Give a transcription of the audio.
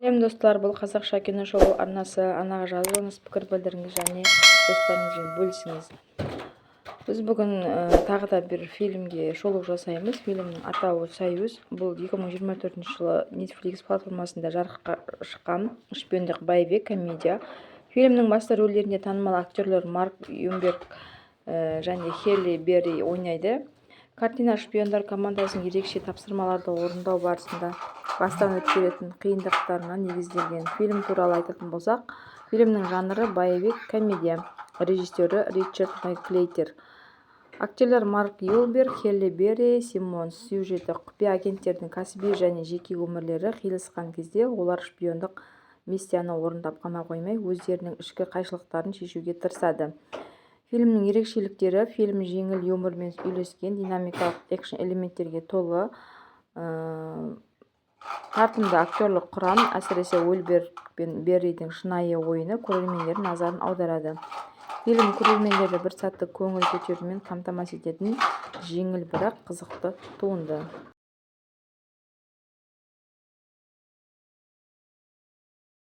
Сәлем, достар! Бұл «Қазақша кино шоу» арнасы. Арнаға жазылыңыз, пікір білдіріңіз және достарыңызбен бөлісіңіз. Біз бүгін тағы да бір фильмге шолу жасаймыз. Фильмнің атауы «Союз». Бұл 2024 жылы Netflix платформасында жарыққа шыққан шпиондық боевик, комедия. Фильмнің басты рөлдерінде танымал актерлер Марк Уолберг және Хелли Берри ойнайды. Картина шпиондар командасының ерекше тапсырмаларды орындау барысында бастан өткеретін қиындықтарына негізделген. Фильм туралы айтатын болсақ, фильмнің жанры боевик, комедия. Режиссері Ричард Линклейтер. Актерлер Марк Уолберг, Хелли Берри, Симон. Сюжеті: құпия агенттердің кәсіби және жеке өмірлері қиылысқан кезде олар шпиондық миссияны орындап қана қоймай, өздерінің ішкі қайшылықтарын шешуге тырысады. Фильмнің ерекшеліктері: фильм жеңіл юмормен үйлескен динамикалық экшн элементтерге толы. Тартымды актерлік құрам, әсіресе Уолберг пен Берридің шынайы ойыны көрермендердің назарын аударады. Фильм көрермендерді бір сәттік көңіл көтерумен қамтамасыз ететін жеңіл, бірақ қызықты туынды.